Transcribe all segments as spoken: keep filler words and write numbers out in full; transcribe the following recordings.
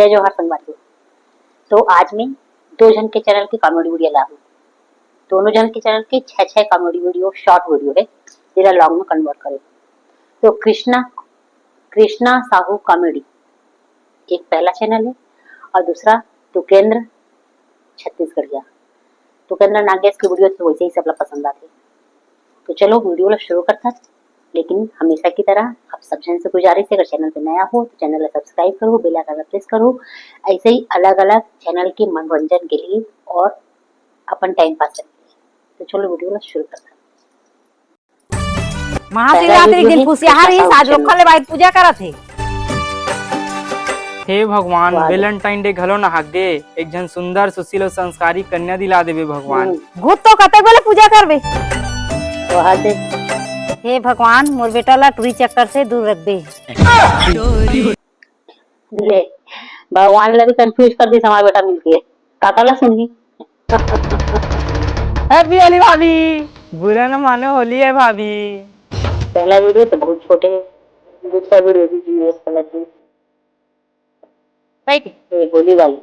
जय जोहार संगवारी हो। तो आज मैं दो झन के चैनल के कॉमेडी वीडियो लाहूँ। दोनों झन के चैनल के छह छह कॉमेडी वीडियो, शॉर्ट वीडियो है, जेला लॉन्ग में कन्वर्ट करे। तो कृष्णा, कृष्णा साहू कॉमेडी एक पहला चैनल है और दूसरा तुकेंद्र छत्तीसगढ़िया। तुकेंद्र नागेश के वीडियो तो वैसे ही सबला पसंद आथे। तो चलो वीडियो ला शुरू करथन, लेकिन हमेशा की तरह आप सब झन से गुजारिश है, अगर चैनल पे नया हो तो चैनल ला सब्सक्राइब करो, बेल आइकन ला प्रेस करो, ऐसे ही अलग-अलग चैनल के मनोरंजन के लिए और अपन टाइम पास करने के लिए। तो चलो वीडियो ला शुरू करथन। महाशिवरात्रि के दिन खुशियार ही आज लोग ले भाई पूजा करत हे। हे भगवान, वाह। वैलेंटाइन डे घलो नहागे, एक झन सुंदर, सुशील और संस्कारी कन्या दिला देवे भगवान। हम्म। भूत तो कतक बेले पूजा करबे। वाह दे। हे भगवान, मोर बेटा ला टूरी चक्कर से दूर रख दे। ले, भगवान ला भी कंफ्यूज कर दिस हमार बेटा मिलके। काका ला सुनही। हैप्पी होली भाभी। बुरा ना मानो, होली है भाभी। पहला वीडियो तो बहुत छोटे है, दूसरा वीडियो भी जी है, समझ ली। राइट। ये होली वाली,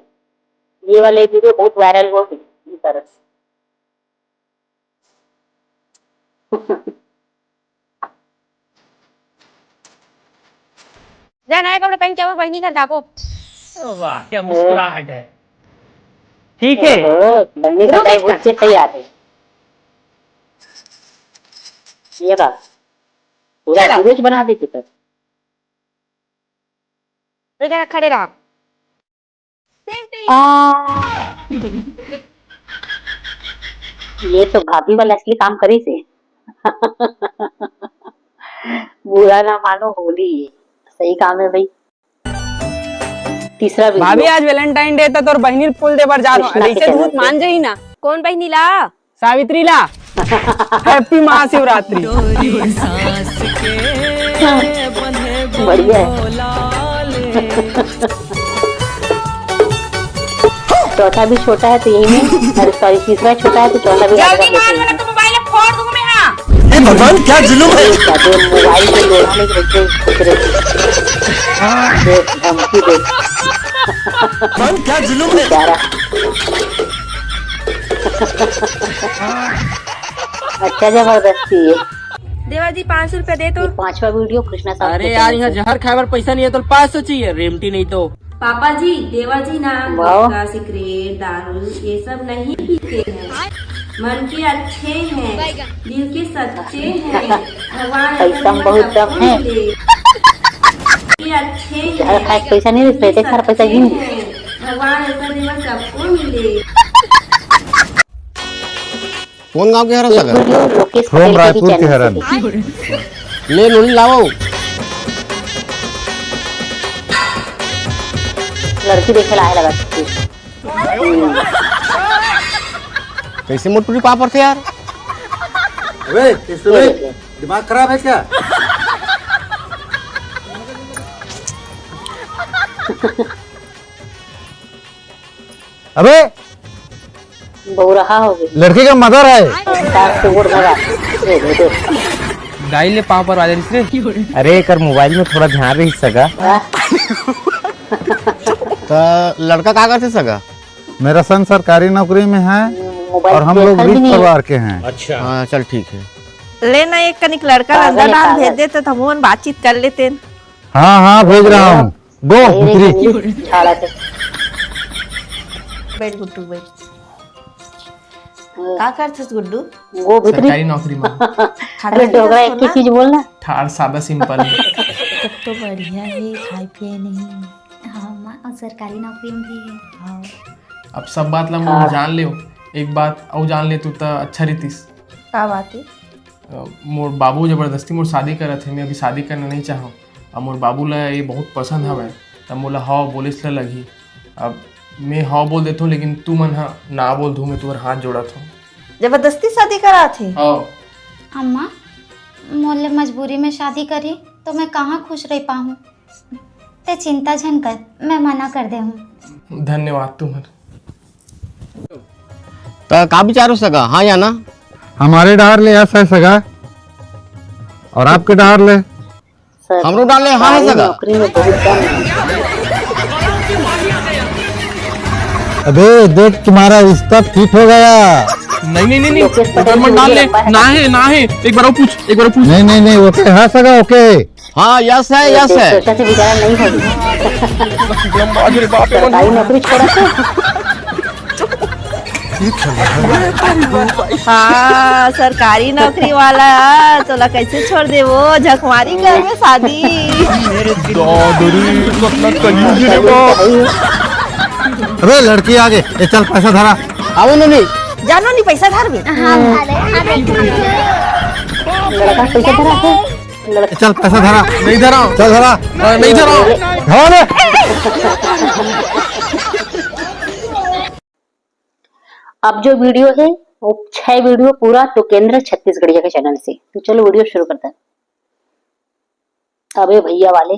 ये वाले वीडियो बहुत वायरल हो गई इस तरह से। जा नया कपड़ा पहन के आवा, बहिनी घर जाबो। वाह, क्या मुस्कुराहट है। ठीक है। ओहो, बहिनी घर रुक जाए, एक बोल के सही आ रही। ये बात। पूरा चलो। वीडियो बना देते तब। इधर खड़े रहो। आ, ये तो भाभी वाला असली काम करी से। बुरा ना मानो, होली सही काम है भाई। तीसरा वीडियो। भाभी, आज वैलेंटाइन डे था, तोर बहिनी फूल दे बर जा रहा हूँ। कृष्णा के ऐसे चैनल झूठ पे। मान जाही ना। कौन बहिनी ला? सावित्री ला। हैप्पी महाशिवरात्रि। बढ़िया है। चौथा भी छोटा है तो यही में, अरे सॉरी, तीसरा छोटा है तो चौथा भी ज्यादा जल्दी कर मार, लेते हैं। वरना तो मोबाइल फोड़ दूंगा मैं, हाँ। ये भगवान, क्या जुलूम है। ये क्या दे, मोबाइल के लोढ़ा में रख दे, कुछ रख दे। दे, धमकी दे। भगवान, क्या जुलूम है। बेचारा। अच्छा, जबरदस्ती है। देवा जी, पाँच सौ रुपया दे तो। ये पांचवा वीडियो कृष्णा साहब अरे के यार, चैनल यहाँ से। जहर खाए बर पैसा नहीं है तो पाँच सौ चाहिए, रेमटी नहीं तो। पापा जी, देवा जी ना वाह। गुटखा, सिगरेट, दारू ये सब नहीं पीते हैं। मन के अच्छे हैं, दिल के सच्चे हैं। भगवान ऐसा पैसा में देवा बहुत सबको दम है। मिले। के अच्छे हैं, जहर खाए के पैसा नहीं देते, इतना सारा पैसा गिन। भगवान ऐसा देवा सबको मिले। कौन गांव के हरन सगा? वीडियो लोकेश from पटेल के ही रायपुर के चैनल से हरन। देखिए। ले नोनी लाओ। लड़की देखे ला आए लगा। कैसे मोटूरी पापड़ थे यार? अबे, ये सुबह दिमाग खराब है क्या? अबे, बौराहा हो गई। लड़के का मदर है। तार से गोड़ भगा। ये दे दे। दाई ले पाँव पर वाले रिश्ते। अरे, एकर मोबाइल में थोड़ा ध्यान रही सगा। वाह। तो लड़का का करथे सगा? मेरा सन सरकारी नौकरी में है मोबाइल और हम लोग देखा भी गरीब नहीं। परिवार के हैं। अच्छा। हाँ, चल ठीक है। ले ना, एक कनिक लड़का पागल अंदर है, डाल भेज पागल। देते तो हम बातचीत कर लेते। हाँ, हाँ, भेज रहा हूँ। गो, अरे, भीतरी। छाड़ा के। बैठ गुड्डू, बैठ। हाँ। का करथस गुड्डू? गो भीतरी। सरकारी नौकरी में। अरे, डोकरा, एक ही चीज बोलना। ठाड़ सादा सिंपल। तब तो बढ़िया है, खाए पिए नहीं। हाँ माँ, और सरकारी नौकरी में भी है। हाँ। अब सब बात ला मोर हाँ। जान ले, एक बात अउ जान ले तू त अच्छा रहितिस। का बात है? अ, मोर बाबू जबरदस्ती मोर शादी करत हे, मैं अभी शादी करना नहीं चाहूँ। अब मोर बाबू ला ये बहुत पसंद हवय, तब मोला हव बोलिस ला लगही। अब मैं हव बोल देथों, लेकिन तू मन ह ना बोल दू, मैं तुहर हाथ जोड़त हूँ। जबरदस्ती शादी करात हे? हव। अम्मा, मोर ले मजबूरी में शादी करही, तो मैं कहाँ खुश रह पाहूँ? ते चिंता झन कर, मैं मना कर दे हूँ। धन्यवाद तुम्हर। त का विचार हो सगा, हाँ या ना? हमारे डहर ले यस है सगा, और आपके डहर ले? सर, हमरो डहर ले हाँ है सरकारी सगा। नौकरी में बहुत दम है। अबे देख, तुम्हारा रिश्ता फिट हो गया। नहीं नहीं नहीं नहीं, उधर मत डाल ले। ना है ना है, एक बार और पूछ, एक बार और पूछ। नहीं नहीं नहीं, ओके। हाँ सगा, ओके। हाँ, यस है, यस है। सोचा से गुजारा नहीं होगी। अरे बाप रे, सरकारी नौकरी छोड़ा तो। हाँ, सरकारी नौकरी वाला, तोला कैसे छोड़ दे वो, झकमारी कर में शादी। दादरी, कितना कलयुग है वो। अबे लड़की आ गई, ए चल पैसा धरा। आओ ना नहीं। जानो नहीं पैसा धर भी। लड़का पैसा धरा है। ए चल पैसा धरा। नहीं धरा। चल धरा। हाँ, नहीं धरा। धरा ले। अब जो वीडियो है वो छह वीडियो पूरा टोकेंद्र छत्तीसगढ़िया के चैनल से। तो चलो वीडियो शुरू करते हैं। अबे भैया वाले,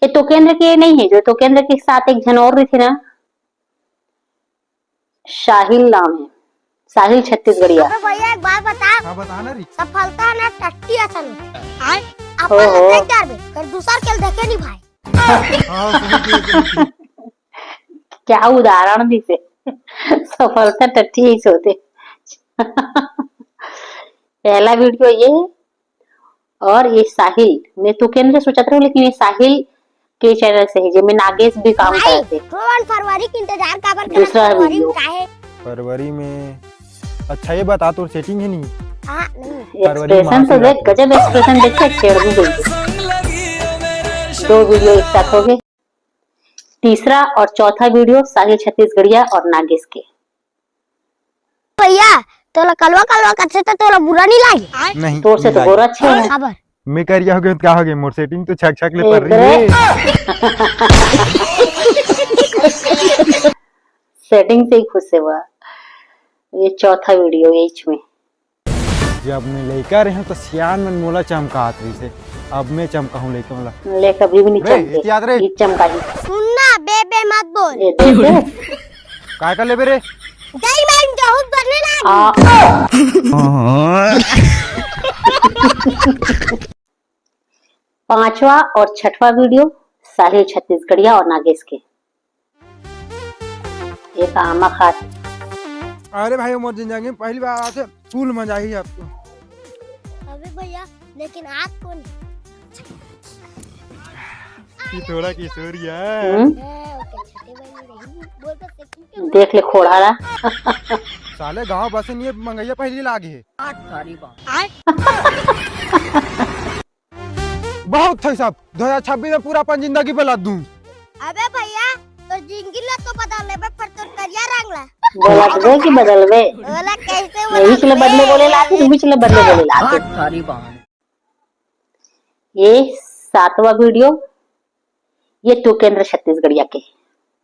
ये टोकेंद्र के नहीं है, जो टोकेंद्र के साथ एक जन और भी थे ना, साहिल नाम है, साहिल छत्तीसगढ़िया। अबे भैया एक बात बता। हाँ, बता ना री। सफलता ना टट्टी असन। आए ओहो। अपन देख जाबे, फिर दूसर के देखे नहीं भाई। हाँ, सही, सही, सही। क्या उदाहरण दी से सफलता टट्टी ही सोते। पहला वीडियो ये है, और ये साहिल, मैं टोकेंद्र सोचत रहूं, लेकिन ये साहिल के चैनल से है, जेमे नागेश भी काम भाई, करते। तो अपन फरवरी के इंतजार काबर करत दूसरा फरवरी वीडियो। में काहे? फरवरी में। अच्छा ये बता, तोर सेटिंग है नहीं? हाँ नहीं। फरवरी एक्सप्रेशन मार्च तो में देख, आते। गजब एक्सप्रेशन देख के छेड़ दी गई। दो वीडियो एक साथ हो गए। तीसरा और चौथा वीडियो साहिल छत्तीसगढ़िया और नागेश के। भैया, तोला कलवा कलवा कथे तो तोला बुरा नहीं लागे? नहीं, तोर से तो नहीं गोरा लागे। अच्छे है। खबर। मैं करिया हो गया तो क्या हो गया, मोर सेटिंग तो छक छक ले ए, पड़ रही है। सेटिंग से ही खुश है वह। ये चौथा वीडियो है इसमें। जब मैं लइका रहे तो सियान मन मोला चमकात रही थे, अब मैं चमकाहूँ लइका वाला। ले कभी भी नहीं रे, चमके। इतियाद रे। ये चमका ही। सुनना बे बे मत बोल। ये देख। काय कर लेबे रे? दही में गेहूं बनने लाग। आ, पांचवा और छठवां वीडियो साहिल छत्तीसगढ़िया और नागेश के। एक आमा खात। अरे भाई, मोर जिंदगी में पहली बार आते फूल मजा ही आपको। अबे भैया, लेकिन आज कौन? कि थोड़ा किशोरिया। हम्म? है, ओके, छठे महीने नहीं। बोल तो सेटिंग के देख ले खोड़ा रहा। साले गांव बसे नहीं है, मंगैया पहली लागे है। बहुत था साहब, दो हज़ार छब्बीस में पूरा अपन जिंदगी बदल दूं। अबे भैया, तो जिंदगी ला तो बदल लेबे, पर तोर करिया रंग ला। बदलबे कि बदलबे? ओला कैसे मैं इसलिए बदले बोले लाती, तुम इसलिए बदले बोले लाती। ये सातवां वीडियो, ये टोकेंद्र छत्तीसगढ़िया के।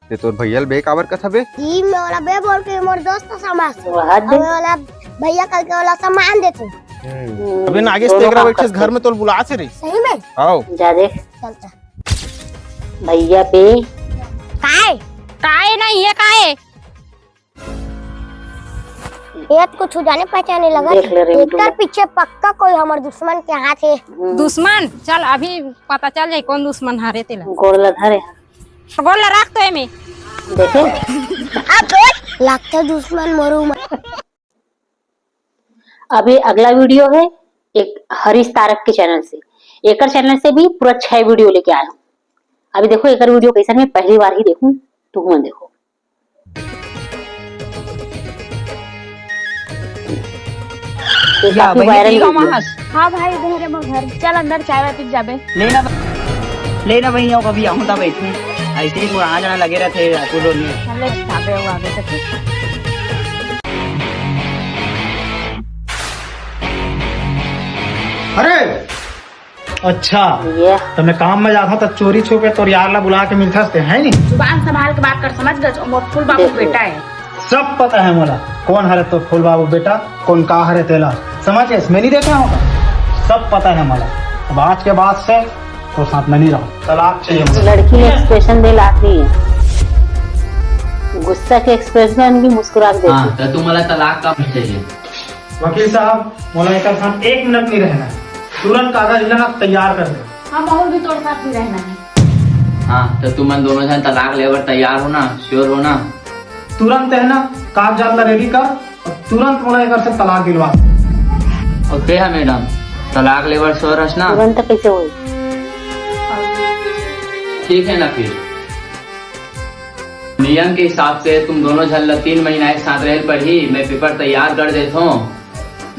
ते तोर भैया ल बे काबर कथबे? ई मोला बे बोल के मोर दोस्त समझ। वह दे। अबे वाला भैया कल के वाला सामान दे तू। हम्म, अबे नागेश, दोनों तेकरा काम बैठे करते। घर में तोल बुलात हे रे। सही में? आओ। जा देख चलता। भैया पे। काय? काय नहीं है काय? ये तो कुछ जाने पहचाने लगा। देख ले रे, एकर पीछे पक्का कोई हमर दुश्मन के हाथ है। हम्म, दुश्मन, चल अभी पता चल जाए कौन दुश्मन हरे तेला। गोड़ ला धरे। तो गोड़ ला रख तो एमे। देखे? अब देख, लगता दुश्मन मरू मत। अभी अगला वीडियो है एक हरीश तारक के चैनल से। एकर चैनल से भी पूरा छह वीडियो लेके आया हूँ। अभी देखो एकर वीडियो कैसन, मैं पहली बार ही देखूं, तुम देखो। ये काफी वायरल वीडियो है। हाँ भाई, इधर है मोर घर। चल अंदर चाय वाय पी के जाबे। लेना, लेना भाई, यहाँ कभी आऊँ था बैठूँ। ऐसे ही पुराना जना लगे रहते हैं रायपुर रोड में। चल ले, चाबे वो आगे से। अरे अच्छा, ये तो मैं काम में जाता हूँ तो चोरी छुपे तोर यार ला बुला के मिलता से, है नी? जुबान संभाल के बात कर, समझ गए? मोर फूल बाबू देखो। बेटा है। सब पता है मोला, कौन हरे तो फूल बाबू बेटा, कौन का हरे तेला, समझ गए? मैं नहीं देखा हूँ, सब पता है मोला। अब आज के बाद से तो साथ में नहीं रहूँ, तलाक चाहिए मुझे। लड़की के एक्सप्रेशन दे लात नहीं है, गुस्सा के एक्सप्रेशन भी मुस्कुरा के देती। तो तुम्हाला तलाक का चाहिए? वकील साहब, मोला एकर साथ एक मिनट नहीं रहना है, तुरंत कागज लेना तैयार कर दे। हम और भी तोर साथ नहीं रहना है। हाँ, तो तुमन दोनों झन तलाक लेबर तैयार हो ना, श्योर हो ना? तुरंत है ना, कागजात ला रेडी कर और तुरंत मोला एकर से तलाक दिलवा। ओके है मैडम, तलाक लेबर श्योर हस ना? तुरंत कैसे होई? ठीक है ना फिर, नियम के हिसाब से तुम दोनों झन ला तीन महीना एक साथ रहे पड़ही। मैं पेपर तैयार कर देता हूँ,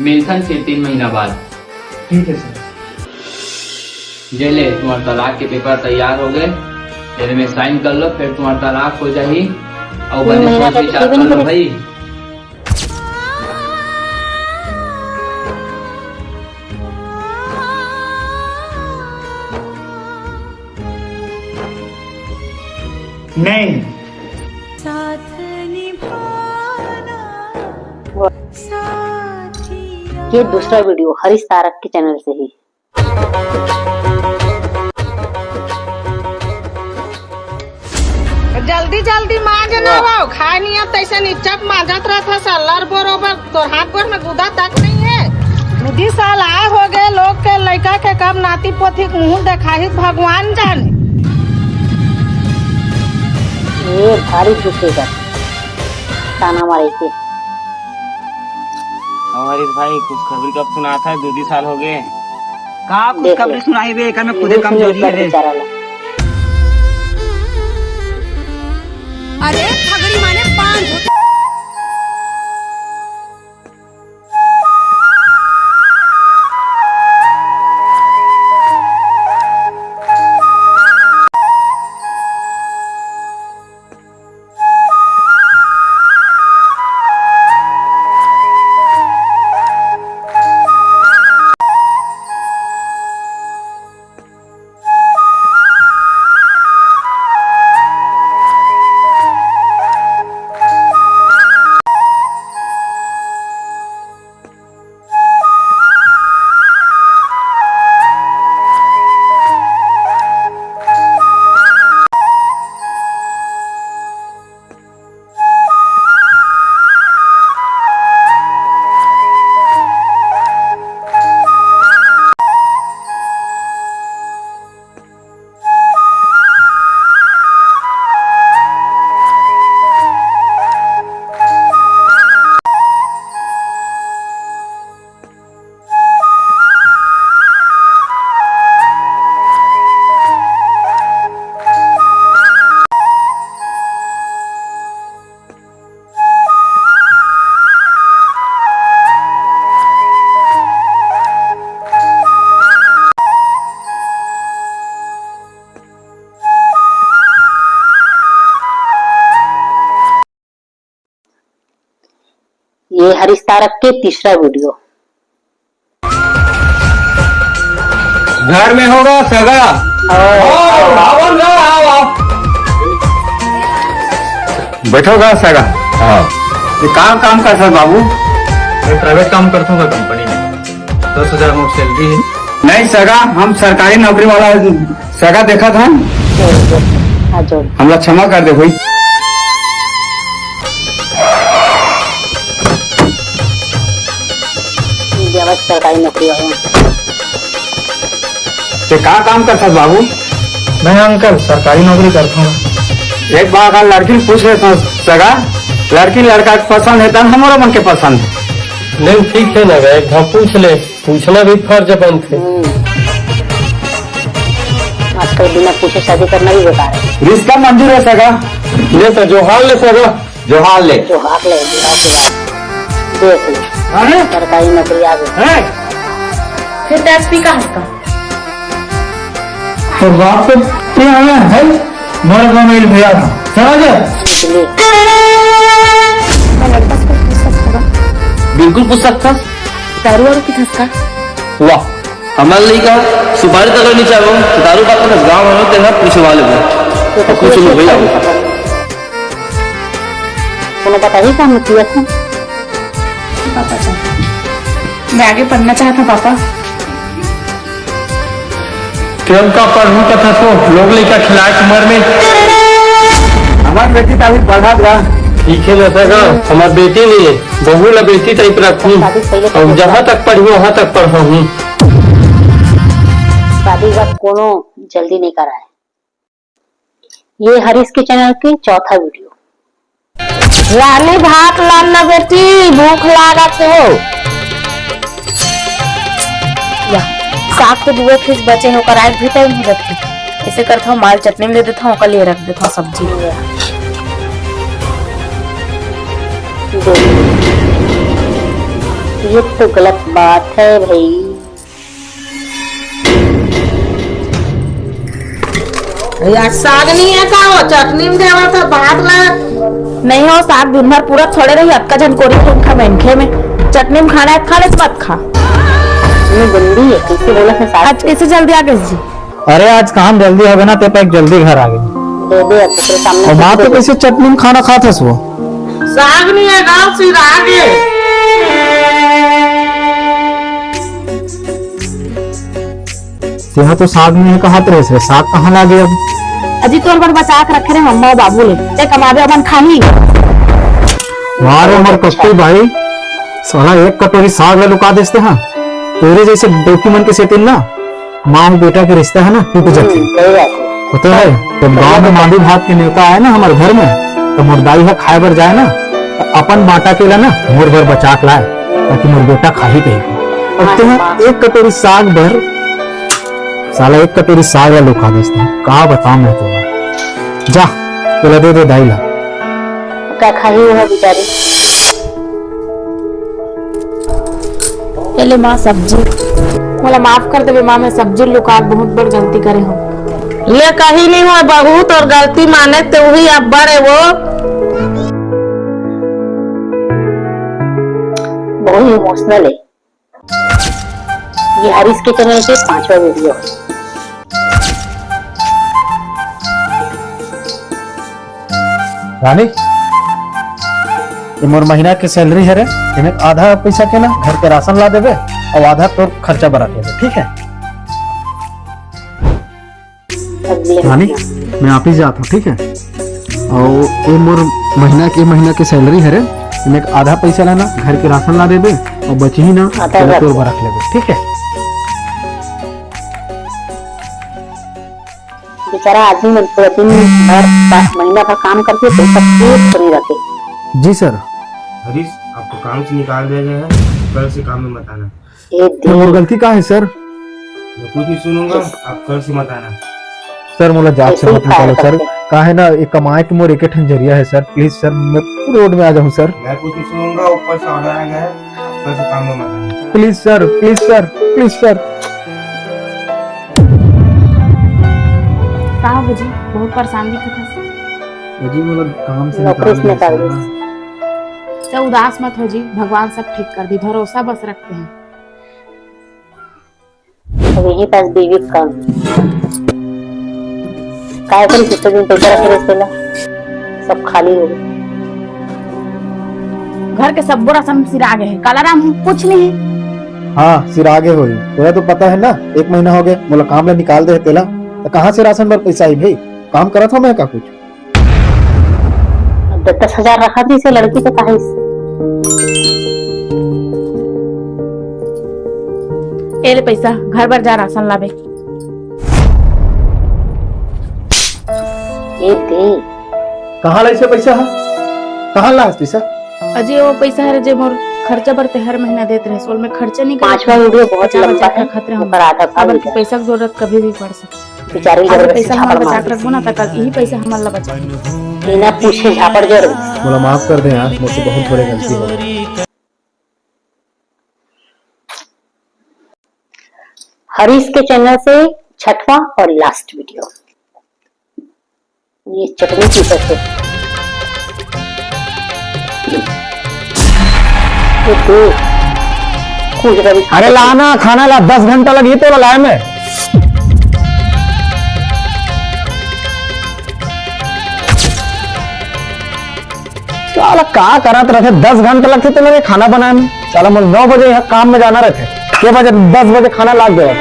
मिलथन फिर तीन महीना बाद। ठीक है सर। ये ले, तुम्हार तलाक के पेपर तैयार हो गए, तेरे में साइन कर लो, फिर तुम्हार तलाक हो जाही। और तीन बने महीना सोच का विचार कर लो भाई। नहीं। ये दूसरा वीडियो हरीश तारक के चैनल से ही। जल्दी जल्दी मांज ना हो, खाए नियत तैसे निचक मांजत रहत हस, अल्लर बरोबर तोर हाथ गोड़ में गुदा तक नहीं है। दू साल आए हो गए, लोग के लइका के कब नाती पोती के मुंह देखाही भगवान जाने। ये भारी गुस्से का ताना मारे के। हमारे भाई खुशखबरी कब सुनात है, दू दू साल हो गए। का खुशखबरी सुनाही बे, एकर में खुदे कमजोरी है रे। अरे फगड़ी माने पान। ये हरीश तारक के तीसरा वीडियो। घर में होगा सगा? आओ। आओ, आओ, आओ, आओ। बैठो गा सगा। हाँ। ये काम, काम करथस बाबू? मैं प्राइवेट काम करथों गा कंपनी में, दस हजार मोर सैलरी है। नहीं सगा, हम सरकारी नौकरी वाला सगा देखत हन। जोड़, जोड़। हाँ, जोड़। हमला क्षमा कर दे भाई। ये बस सरकारी नौकरी वाला। ते का काम करथस बाबू? मैं अंकल सरकारी नौकरी करथों। एक बार अगर लड़की पूछ लेथों सगा, लड़की लड़का के पसंद है तब हमरो मन के पसंद है। नहीं ठीक है ना, एक बार पूछ ले। पूछना भी फर्ज बनथे। हम्म। आजकल बिना पूछे शादी करना भी बेकार है। रिश्ता मंजूर है सगा। ले तो जोहार ले सगा। जोहार ले। जोहार ले, जोहार ले। देख ले। अरे? सरकारी नौकरी आ गई। हैं? फिर तो एसपी का हंसता। तो बाप तो ते आया है, मर का मेल भैया था। समझ? इसलिए। मैं लड़का से कुछ पूछ सकता हूँ? बिल्कुल पूछ सकता। दारू वारू पीथस का? वाह, हमारे लइका सुपारी तक नहीं चाहो, दारू बात का गाँव में तेरा पूछवा लेबो। तो कुछ कुछ नहीं भैया। नहीं पता। कोनो बताही का हम पियत हन? पापा चाहता। मैं आगे पढ़ना चाहता हूँ, पापा। तेल का पढ़ू कथा सो, लोग लइका खिलाए उमर में। हमार बेटी तो अभी पढ़त बा। ठीक है ना सगा, हमार बेटी नहीं है, बहू ला बेटी टाइप रखूं। शादी पहले और जहाँ तक पढ़ी, वहाँ तक पढ़ाऊँ। शादी का कोनो जल्दी नहीं कराए। ये हरीश के चैनल के चौथा वीडियो। रानी, भात लान ना बेटी, भूख लागत हे। या, साग के दुए पीस बचे हे, ओकर आग भी टाइम हो जाथे। ऐसे करथव, माल चटनी में दे देथव, ओकर लिए रख देथव सब्जी। ये तो गलत बात है भाई। यार, साग नहीं है का? वो चटनी में देवा था, भात ला। नहीं हो, साग दिन भर पूरा थोड़े रही, अतका झन कोरी खून खा मनखे में। चटनी में खाना है, खा ले, मत खा। इतनी गंदी है, कैसे बोला था साग? आज कैसे जल्दी आ गए जी? अरे, आज काम जल्दी हो गया ना, ते पे एक जल्दी घर आ गए। दे दे, अब तेरे सामने और माँ तो कैसे चटनी में खाना खात हस वो? साग नहीं है का, सिरा के। तेहा तो साग नहीं है, कहात रहे से, साग कहाँ लागे अब? अजी, तोर बर बचा के रखे रहे अम्मा बाबू ले, ते कमाबे अपन खाही। वाह रे हमर कक्कू भाई, साला एक कटोरी साग ला लुका देस ते, हाँ। तेरे जैसे डौकी मन के सेती ना, माँ अउ बेटा के रिश्ता है ना, टूट जाथे। हम्म, सही बात है। पता है, जब गाँव में मांदी भात के नेवता आए ना हमर घर में, तो मोर दाई हा खाए बर जाए ना, तो अपन बांटा के ला ना, मोर बर बचा के लाए, ताकि मोर बेटा खाही कही। और हाँ, तेहा हाँ। एक कटोरी साग बर, साला एक कटोरी साग ला लुका देस ते। का बताऊं मैं तुम्हें। जा, तेला दे दे दाई ला। का खाही वो बेचारी। ये ले माँ सब्जी। मोला माफ कर देबे माँ, मैं सब्जी लुका बहुत बड़ गलती करे हूँ। ले कहीं नहीं हो, बहुत और गलती माने ते वही अब बड़े वो। बहुत इमोशनल है। ये हरीश के चैनल के पांचवा वीडियो है। रानी, ये मोर महीना के सैलरी हरे, एमे आधा पैसा के ना घर के राशन ला देबे और आधा तोर खर्चा बर रख लेबे, ठीक है? रानी, मैं ऑफिस जात हूँ, ठीक है? और ये मोर महीना के, महीना के सैलरी हरे, एमे आधा पैसा ला ना घर के राशन ला देबे और बचही ना, आधा तेला घर तोर बर रख लेबे, ठीक है? बेचारा आदमी मन पूरा दिन भर, महीना भर काम करके पैसा पेट भरे रहते। जी सर। हरीश, आपको काम से निकाल दिया गया है, कल से काम में मत आना। ए ये मोर दे। गलती का है सर? मैं कुछ नहीं सुनूंगा, आप कल से मत आना। सर, मोला जात से ऐसे ही मत निकालो सर। का है ना, ये कमाए के मोर एक ठन जरिया है सर, प्लीज सर, मैं रोड में आ जाऊँ सर। मैं कुछ नहीं सुनूंगा, ऊपर से ऑर्डर आ गया है, आप कल से काम में मत आना। Please sir, please sir, please sir. का हो जी, बहुत परेशान दिखत हस। अजी, मोला काम से नौकरी से निकाल निकाल दिया। तो उदास मत हो जी, भगवान सब ठीक कर दी, भरोसा बस रखते हैं। अब यही पास बीवी कम। काय करी, कितने दिन पैसा रखे रहे तेला, सब खाली हो गए। घर के सब्बो राशन सिरा गए हैं, काला राम कुछ नहीं है। हाँ, सिरा गए होई। तेला तो पता है ना, एक महीना हो गए, मोला काम ले निकाल दे तेला, तो कहाँ से राशन बर पैसा आई भाई? काम करत हो मैं का कुछ? दस दस हजार रखा थी इसे लड़की से, कहा इससे। ए ले पैसा, घर बर जा राशन लाबे। ए दे। कहाँ लाइसे पैसा हा? कहाँ लास पैसा? अजी, वो पैसा हरे जे मोर खर्चा बर ते हर महीना देत रहे, ओल में खर्चा नहीं करे। पांचवा वीडियो बहुत बचा लंबा बचा के है, रखत रहे हम। ऊपर आधा अब भाग पैसा की जरूरत कभी भी पड़ सकती। बेचारे आज जबरदस्ती पैसा झापड़ हमन मार बचा के दी। रखबो ना, त कल यही पैसा हमन ला बचा। बिना पूछे झापड़ जड़। मोला माफ कर दे यार, मुझसे बहुत बड़े गलती हो गई। हरीश के चैनल से छठवां और लास्ट वीडियो। ये चटनी की तरह। ये देख, कुछ कभी अरे ला ना, खाना ला, दस घंटा लगी तो लाए में। साला का करत रहथे, दस घंटा लगथे तो मेरे खाना बनाए में। साला मोर नौ बजे यहाँ काम में जाना रहथे, के बजे दस बजे खाना लाग गया।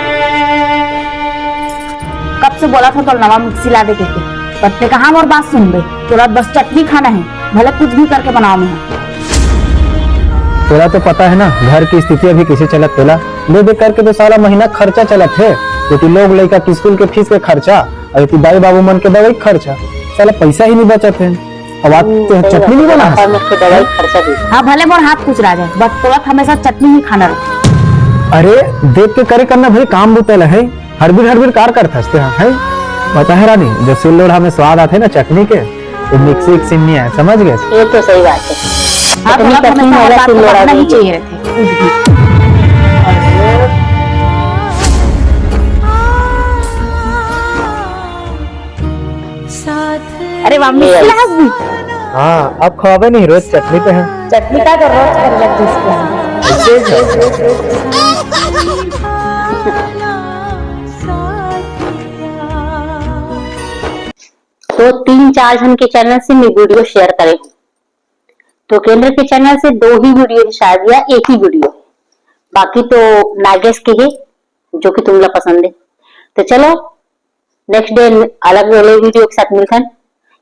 कब से बोला था तो नवा मिक्सी ला दे के, पर ते कहाँ मोर बात सुनबे? तोला बस चटनी खाना है, भले कुछ भी करके बनाओ मैं। तोला तो पता है ना घर की स्थिति अभी कैसे चलत तेला, दे दे करके तो साला महीना खर्चा चलत है, क्योंकि लोग लइका के स्कूल के फीस के खर्चा, अउ एती दाई बाबू मन के दवाई के खर्चा। साला पैसा ही नहीं बचत है। अब आज हम्म, तो सही चटनी बात नहीं है। बना। और मुझको दवाई खर्चा भी। हाँ, भले मोर हाथ कुछ रह जाए, but तोला हमेशा चटनी ही खाना रहे। अरे, देख के करे करना भाई, काम बुता ला है, हरबिर हरबिर कार करथस ते, हाँ, है? पता है रानी, जो सिल लोढ़ा में स्वाद आथे ना चटनी के, वो मिक्सी विक्सी में नहीं आए, समझ गए? ये तो सही बात है। हाँ, चटनी थोड़ा का थोड़ा सा मजा हमारे सिल लोढ़ा में ही चाहिए रहते। अरे वाह, मिक्सी लगा दी। हाँ, अब खावे नहीं, रोज चटनी पे है। चटनी का तो रोज कर लेती इसको। तो तीन चार झन के चैनल से मैं वीडियो शेयर करे हूँ। तो केंद्र के चैनल से दो ही वीडियो है शायद, या एक ही वीडियो है, बाकी तो नागेश के है, जो कि तुम लोग पसंद है। तो चलो, नेक्स्ट डे अलग वाले वीडियो के साथ मिलते हैं।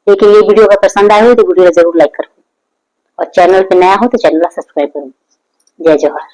लेकिन ये वीडियो अगर पसंद आए हो तो वीडियो जरूर लाइक करो, और चैनल पे नया हो तो चैनल सब्सक्राइब करो। जय जोहार।